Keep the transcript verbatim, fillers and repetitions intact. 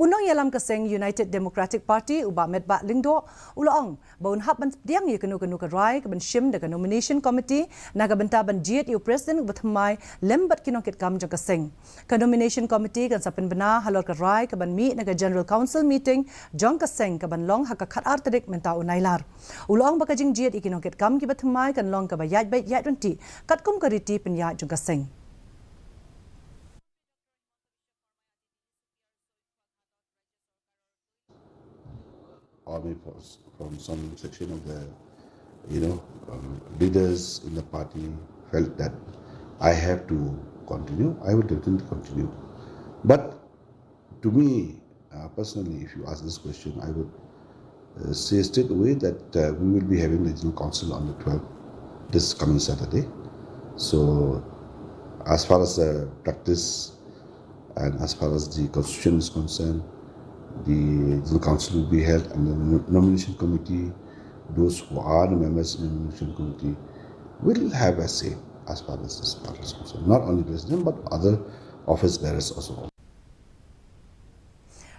U nongïalam ka seng United Democratic Party, u Bah Metbah Lyngdoh, u la ong ba un hap ban pdiang ïa kano kano ka rai ka ban shim da ka nomination committee na ka bynta ban jied ïa u president uba thymmai lem bad ki nongkitkam jong ka seng. Ka nomination committee kan sa pynbna halor ka rai ka ban mih na ka General Council meeting jong ka seng ka ban long ha ka khatar tarik mynta u Nailar. U la ong ba ka jingjied ïa ki nongkitkam kiba thymmai kan long kaba ïaid beit ïaid ryntih katkum ka riti pynïaid jong ka seng. Or maybe from some section of the, you know, um, leaders in the party felt that I have to continue, I will definitely continue. But to me, uh, personally, if you ask this question, I would uh, say straight away that uh, we will be having the Regional Council on the twelfth, this coming Saturday. So, as far as the practice and as far as the constitution is concerned, the Regional Council will be held, and the nom- nomination committee, those who are the members in the nomination committee, will have a say as far as this matter is concerned. Not only president, but other office bearers also.